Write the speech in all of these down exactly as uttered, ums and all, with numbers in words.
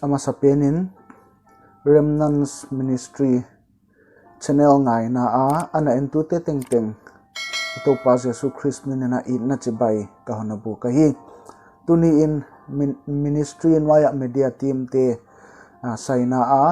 A masapen in Remnants Ministry channel ngaina a ana entute tengteng Toupa Jesu Khrist min in a itna chibai ka hon buk ahi. Tuni in min-, ministry nuai a media team te, ah, saina a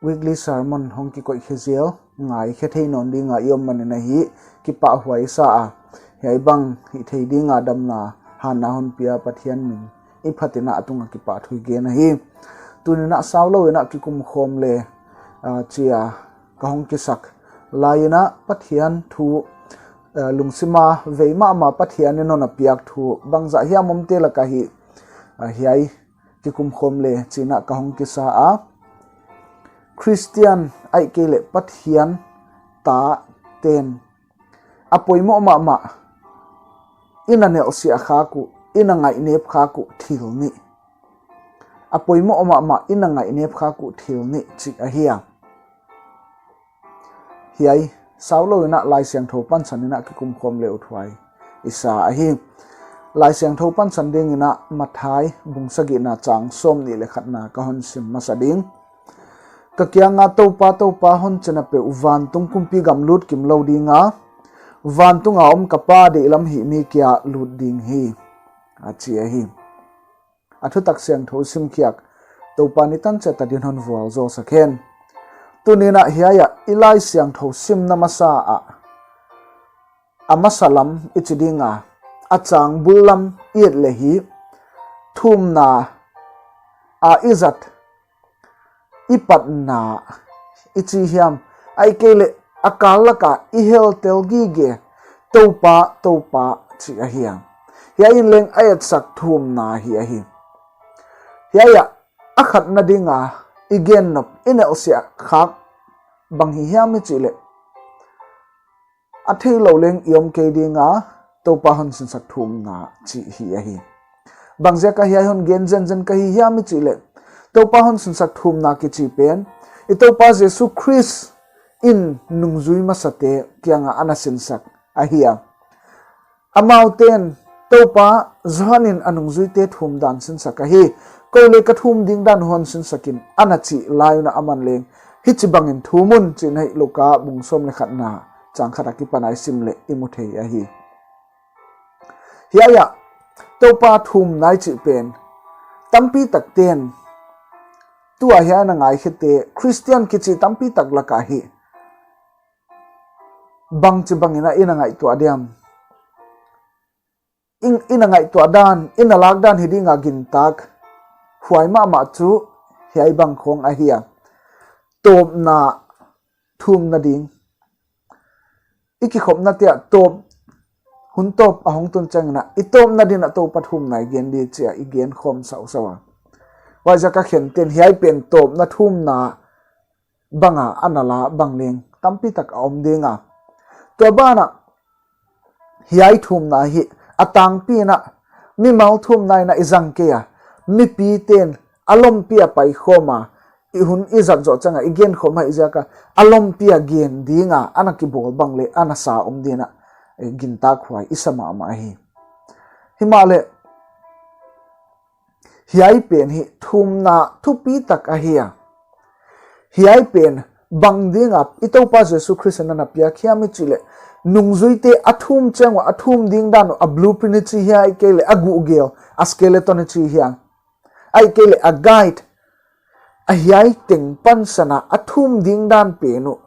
weekly sermon hong kikoih khe zel, ngaikhe thei nawn ding a i om manin ahi, kipahhuai sa a. Hiai bang hih theih ding a damna hanna hon pia Pathian min i phat in a tunga kipahthu i gen ahi. Tuni in a saulou in a kikum khawm le, ah, chia ka hong kisak lai in a Pathian thu, ah, lungsim a vei mahmah Pathian in hon a piak thu bangzah hiam omte lak ahi, ah, hiai kikum khawm le chi in a ka hong kisa a. Khristian ahihkeileh Pathian taten a poimoh mahmah i na nelhsiah khak uh, i na ngaihnep khak uh thil nih. A poimoh mahmah i na ngaihnep khak uh thil nih chih ahi a. Hiai saulou in a Laisiangthou pansan in a kikum khawm le uthuai i sa ahi. Laisiangthou pansan ding in a Matthai bung sagihna chang sawmnih le khatna ka hon sim masa ding. Ka kiang a Toupa, Toupa hon chi na peuh vantung kumpi gam lut kimlou ding a, vantung a om ka Pa deihlam hih mi kia lut ding hi, a chi ahi. A thutak siangthou simkhiak Toupa in i tan chiat a din hon vualzawl sak hen. Tuni in a hiai a i Laisiangthou simna masa a, a masa lam i chi ding a, a chang bul lam i et le hi, thumna a i zat, i patna i chi hiam, ahihkeileh a kal lak a i heltel gige, Toupa, Toupa chi ahi a. Hiai in leng a etsak thumna hi ahi. Hiai a a khatna ding a i gen nop, i nelhsiah khak bang hi hiam i chih leh, a theilou leng i om kei ding a, Toupa hon sinsak thumna chih hi ahi. Bang ziak a hiai hon gen zenzen ka hi hiam i chih leh, Toupa hon sinsak thumna kichi pen i Toupa Jesu Khrist in nungzui masate kiang a ana sinsak ahi a. Amau ten, Toupa, Johan in a nungzuite thum dan sinsak ahi. Kou le ka thum ding dan hon sinsak in, ana chih lai un a aman leng, hichibang in thum un chi in a Luka bung sawm le khatna chang khat a kipan a i sim leh i mu thei ahi. Hiai a Toupa thumna i chih pen tampi tak ten, tua hiai a na ngaikhiate Khristian kichi tampi tak lak a hi bangchibang in a i na ngaihtuah diam? I, i na ngaihtuah dan, i na lak dan hi ding a gintak huai mahmah chu hiai bang khawng ahi a. Tawpna thumna ding. I kikhopnate ah tawp, hun tawp a hong tun chiang in a, i tawpna din a Toupa thumna i gen di chi a i gen khawm sausau a. Huaiziak a khen ten hiai pen tawpna thumna bang a ana la bang leng tampi tak a om ding a. Tua ban ah hiai thumna hi a tangpi in a mimal thumna in a i zang kei a, mipi ten a lompi a pai khawm a, i hun i zat zoh chiang a i gen khawm ahih ziak a, a lompi a gen ding a ana kibawl bang leh ana sa om ding a, eh, gintak huai i sa mahmah hi. Himahleh hiai pen hi thumna thupi tak ahi a. Hiai pen bang ding a i Toupa Jesu Khrist in ana piak hiam i chih leh, nungzuite a thum chiang ua a thum ding dan uh a blueprint i chi hia, ahihkeileh a guhgel, a skeleton i chi hia, ahihkeileh a guide, a hiai teng pansan a a thum ding dan pen uh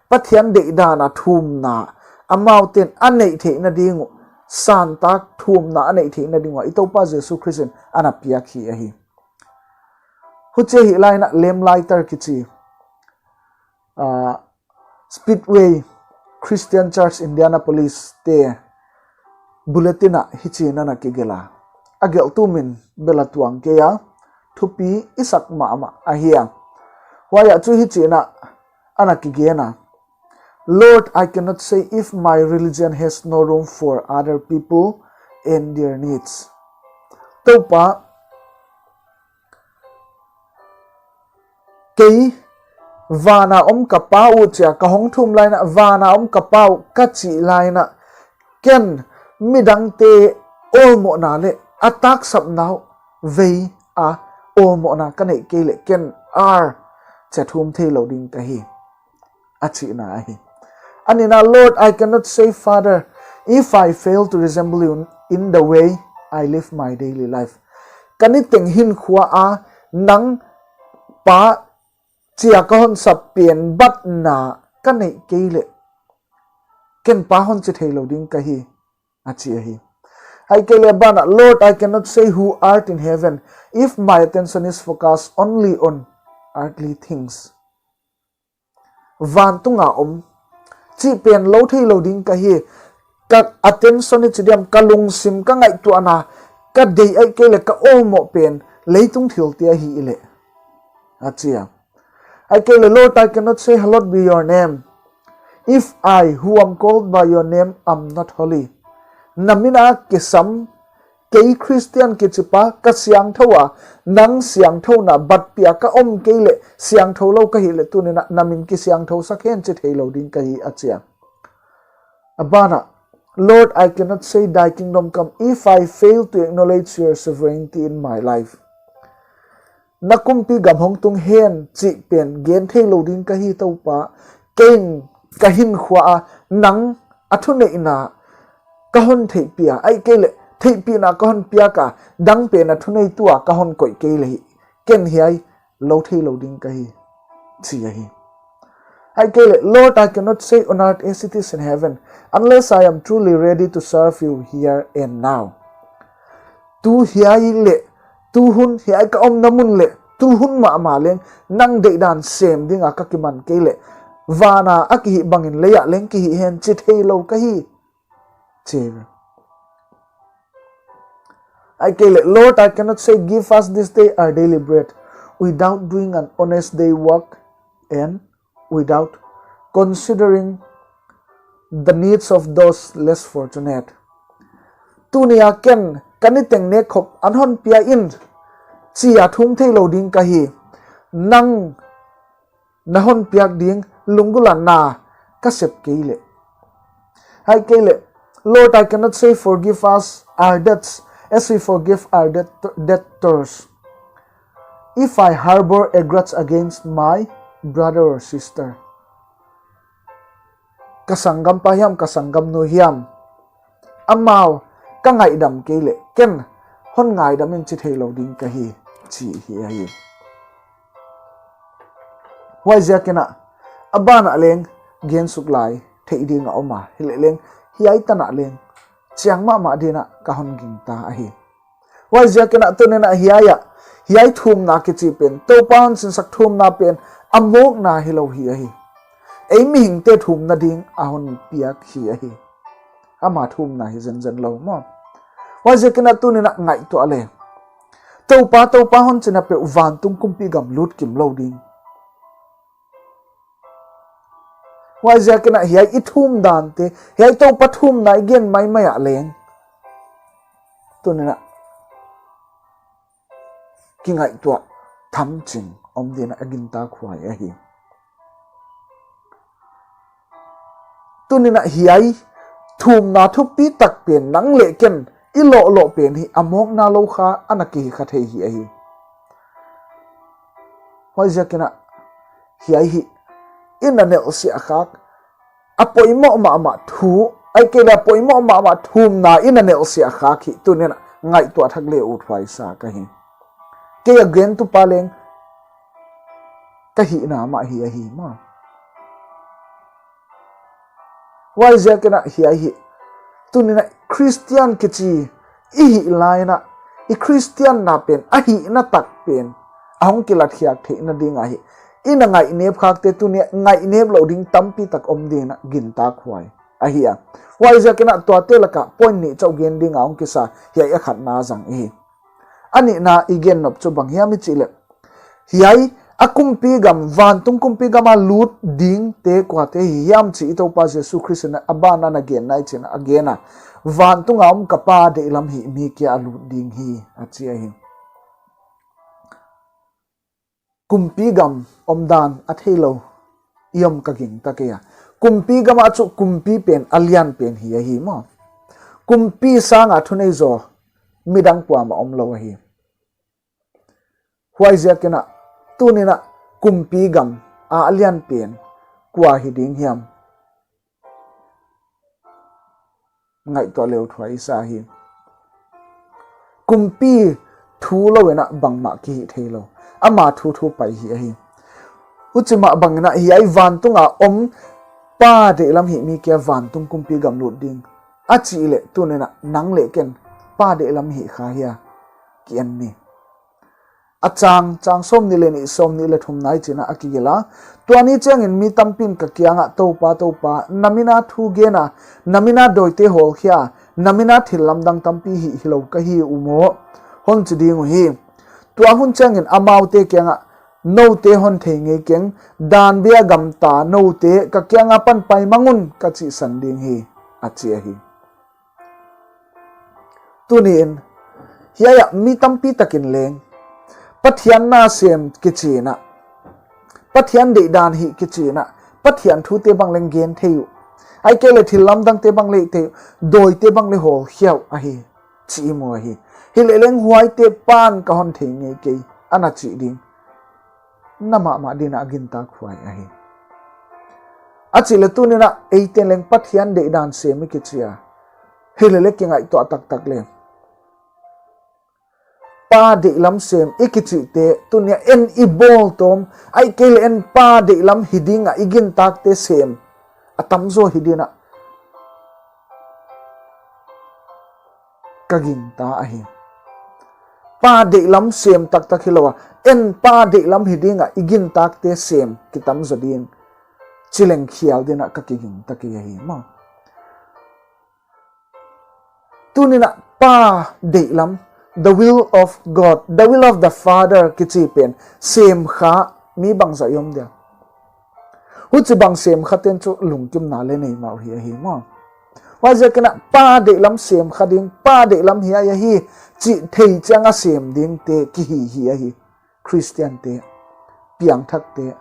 Pathian deihdan a thumna, amau ten a neih theihna ding uh, santak thumna a neih theihna ding uh a i Toupa Jesu Khrist in ana piak hi ahi. Huchi ahih lai in a Lamplighter kichi, ah, Speedway Christian Church Indianapolis te bulletin ah hichi in ana kigelh a. A gelhtu min bel a tuang kei a, thupi i sak mahmah ahi a. Huai ah chu hichi in a ana kigen a. Lord, I cannot say if my religion has no room for other people and their needs. Toupa, kei van a om ka Pa uh chi a ka hong thum lai in a, van a om ka Pa uh ka chih lai in a, ken midangte awlmohna leh a taksapna uh vei a awlmohna ka neih kei leh ken ar chia thum theilou ding ka hi, a chihna ahi. A nihna, Lord, I cannot say, Father, if I fail to resemble you in the way I live my daily life. Ka niteng hinkhua a nang Pa chia ka hon sap pen batna ka neih kei leh ken Pa hon chi theilou ding ka hi, a chi ahi. Ahihkeileh a banah, Lord, I cannot say, who art in heaven, if my attention is focused only on earthly things. Vantunga om chih pen lou theilou ding ka hi. Ka attention i chi diam, ka lungsim, ka ngaihtuahna, ka deih ahihkeileh ka awlmoh pen leitung thilte ahi leh, a chi a. Ahihkeileh, Lord, I cannot say, hallowed be your name, if I, who am called by your name, am not holy. Na min a kisam, kei Christian kichipa ka siangthou a, nang siangthouna batpih a ka om kei leh, siangthou lou ka hih leh, tuni'n na min kisiangthou sak hen chi theilou ding ka hi, a chi a. A banah, Lord, I cannot say, thy kingdom come, if I fail to acknowledge your sovereignty in my life. Na kumpi gam hong tung hen chih pen gen theilou ding ka hi, Toupa. Ken ka hinkhua a nang a thuneihna ka hon theihpih a, ahihkeileh theihpihna ka hon piak a, dang pen a thuneitu a ka hon koih kei leh hi, ken hiai lou theilou ding ka hi, chi ahi. Ahihkeileh, Lord, I cannot say on earth as it is in heaven, unless I am truly ready to serve you here and now. Tu hiai leh, tu hun, hiai ka omna mun leh tu hun mahmah leng nang deihdan sem dinga ka kiman kei leh, vana a kihih bangin lei ah leng kihih hen chi theilou ka hi, chi. Ahihkeileh, Lord, I cannot say, give us this day our daily bread, without doing an honest day work and without considering the needs of those less fortunate. Tuni a ken ka niteng nek khop an hon pia in chia thum theilou ding ka hi. Nang na hon piak ding lunggulh a na ka sep kei leh. Ahihkeileh, Lord, I cannot say, forgive us our debts as we forgive our debt- debtors, if I harbor a grudge against my brother or sister. Ka sanggampa hiam, ka sanggamnu hiam, amau ka ngaihdam kei leh ken hon ngaidam in chi theilou ding ka hi, chi hi ahi. Huaiziakin a banah leng gen suk lai theih ding a om a, hileh leng hiai tan ah leng chiang mahmah dingin ka hon gingta ahi. Huaiziakin tuni'n hiai ah, hiai thumna kichi pen, Toupa'n sinsak thumna pen a mawkna hilou hi ahi. Ei mihingte thumna ding a hon piak hi ahi. Ama thumna hi zenzen lou maw. Huaiziakin tuni'n ngaihtuah le. Toupa, Toupa hon chih na peuh vantung kumpi gam lut kim lou ding. Huaiziakin hiai i thum dante, hiai Toupa thumna i gen maimai ah leng, tuni'n kingaihtuah tham ching om dingin a gintakhuai ahi. Tuni'n hiai thumna thupi tak pen nang leh ken i loh loh pen hi a mawkna lou kha ana kihi kha thei hi ahi. Huaiziakin hiai hi i na nelhsiah khak, a poimoh mahmah thu, ahihkeileh a poimoh mahmah thumna i na nelhsiah khak hi tuni'n ngaihtuah thak le uthuai sa ka hi. Kei a gentupa leng ka hihna mah hi ahi maw. Huaiziakin hiai hi tuni'n Christian kichi i hih laiin i Christian na pen a hihna tak pen a hong kilatkhiak theihna ding ahi. I na ngaihnep khakte tuni'n ngaihnep lou ding tampi tak om dingin gintakhuai ahi a. Huaiziakin tuate laka point nih chauh gen ding a hong kisa, hiai a khatna zang i hi. A nihna i gen nop chu bang hiam i chih leh, hiai a kumpi gam, vantung kumpi gam a lut dingte kuate hi hiam chih i Toupa Jesu Khrist in a banah a genna i chin a gen a, vantunga om ka Pa deihlam hih mi kia a lut ding hi, a chi ahi. Kumpi gam omdan a theilou i om ka gingta kei a. Kumpi gam ah chu kumpi pen a lian pen hi ahi maw. Kumpi sanga thunei zaw midang kuamah omlou ahi. Huaiziakin a, tuni'n a kumpi gam a lianpen kua hi ding hiam? Ngaihtuah le uh thuai sa hi. Kumpi thu louin a bangmah kihih theilou. Ama thu thu pai hi ahi. Huchi mah bangin a hiai vantung a om Pa deihlam hih mi kia vantung kumpi gam lut ding a chih leh tuni'n a nang leh ken Pa deihlam hih kha hia? Ki en ni. A chang, chang sawmnih leh nih, sawmnih leh thumna ah hichi'n a kigelh a. Tua ni chiangin mi tampi'n ka kiangah, Toupa, Toupa, na min a thu gen a, na min a dawite hawlkhia, na min a thillamdang tampi hih hilou ka hi uh maw, hon chi ding uhi. Tua hun chiangin amaute kiangah, noute hon thei ngei keng, dan bia gamta noute ka kiang apan pai mang un ka chihsan ding hi, a chi ahi. Tuni'n, hiai ah mi tampi takin leng Pathian na sem kichi'n a, Pathian deihdan hih kichi'n a, Pathian thute bang leng gen thei uh, ahihkeileh thillamdangte bang leh thei uh, dawite bang leh hawlkhia uh ahi, chi i mu ahi. Hileh leng huaite pan ka hon thei ngei kei, ana chih ding. Na mahmah dingin a gintak huai ahi. A chih leh tuni'n a eite'n leng Pathian deihdan sem i kichi a. Hileh leng kingaihtuah taktak le. Pa deihlam sem i kichihte, tuni'n a en i bawl tawm, ahihkeileh en Pa deihlam hi ding a i gintakte sem a tamzaw hi dingin a ka gingta ahi. Pa deihlam sem taktak hilou a, en Pa deihlam hi ding a i gintakte sem kitam zaw ding, chi leng khial dingin a ka kigingta kei ahi maw. Tuni'n a Pa deihlam, the will of God, the will of the Father kichi pen sem kha mi bangzah i om dia? Huchibang sem khate'n chu lungkimna leng nei mah uh hi ahi maw. Huaiziakin a Pa deihlam sem kha ding, Pa deihlam hiai ahi chih thei chiang a sem dingte kihi hi ahi. Khristiante, piangthakte.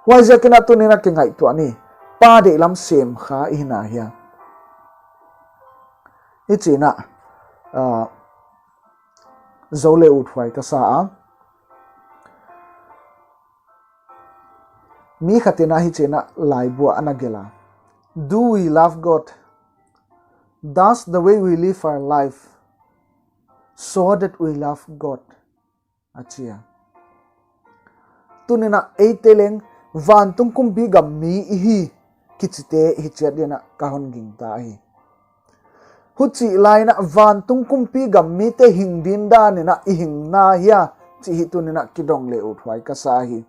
Huaiziakin a tuni'n a kingaihtuah ni, Pa deihlam sem kha i hi na hia? Hichi'n a, ah, zou le uh thuai ka sa a. Mi khat in a hichi'n a laibu ah ana gelh a. Do we love God? Does the way we live our life show that we love God? A chi a. Tuni'n a eite leng vantung kumpi gam mi i hi kichite hi chiat dingin a ka hon gingta hi. Huchih laiin a vantung kumpi gam mite hing dingdan in a i hing na hia chih hi tuni'n a kidong le uh thuai ka sa hi.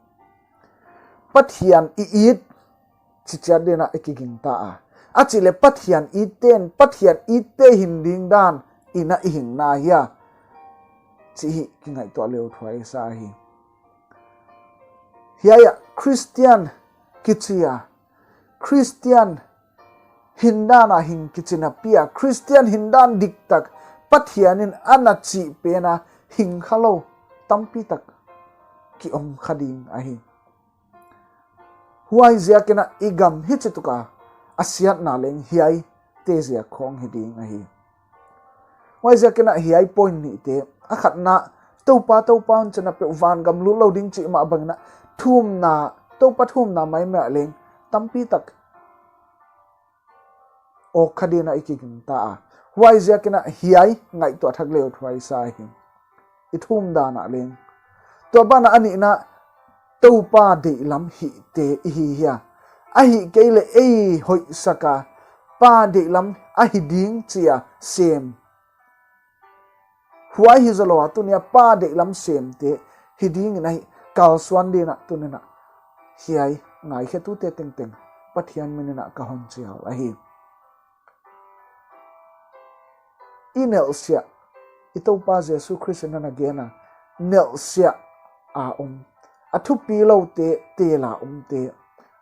Pathian i it chi chiat dingin a i kigingta a. A chih leh Pathian itte'n, Pathian itte hing dingdan in a i hing na hia chih hi kingaihtuah le uh thuai sa hi. Hiai ah Khristian kichi a, Khristian hindan a hing kichi napi a, Khristian hindan diktak Pathian in ana chih pen a hing khalou tampi tak ki om kha ding ahi. Huaiziakin a i gam hichi tuk a a siatna leng hiaite ziak khong hi ding ahi. Huaiziakin a hiai point nihte, a khatna, Toupa, Toupa hon chi napeuh vangam lut lou ding chih mah bangin a thumna, Toupa thumna maimai ah leng tampi tak awk kha dingin a i kigingta a. Huaiziakin a hiai ngaihtuah thak le uh thuai sa hi. I thumdan ah leng. Tua ban ah a nihna, Toupa deihlam hihte i hi hia? Ahihkeileh ei hoihsak a Pa deihlam ahi ding chi a sem. Huai hi zaw lou a tuni a Pa deihlam semte hi dingin a hi kalsuan dingin a tuni'n a hiai ngaikhetute tengteng Pathian min in a ka hon chial ahi. I nelhsiah, i Toupa Jesu Khrist in ana gen a, nelhsiah a om, a thupi loute tel a omte,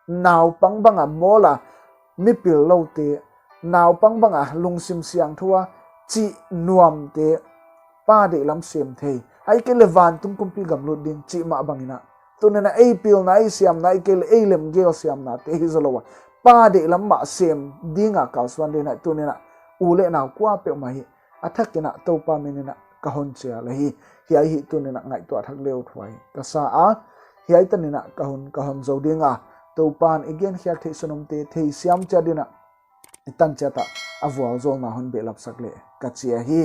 naupang bang a mawl a mipil loute, naupang bang a lungsim siangthou a chih nuamte, Pa deihlam sem thei, ahihkeileh vantung kumpi gam lut ding chih mah bangin a tuni'n a ei pilna, ei siamna, ahihkeileh ei lemgel siamnate hi zaw lou a Pa deihlam mah sem ding a kalsuan dingin a tuni'n a u leh nau kuapeuhmah hi a thakin a Toupa min in a ka hon chial ahi. Hiai hi tuni'n a ngaihtuah thak le uh thupi ka sa a, hiai tan in a ka hun ka hon zou ding a, Toupa'n i genkhiak theih sunumte theisiam chiat in a, i tan chiat a a vualzawlna hon behlap sak leh ka chi ahi.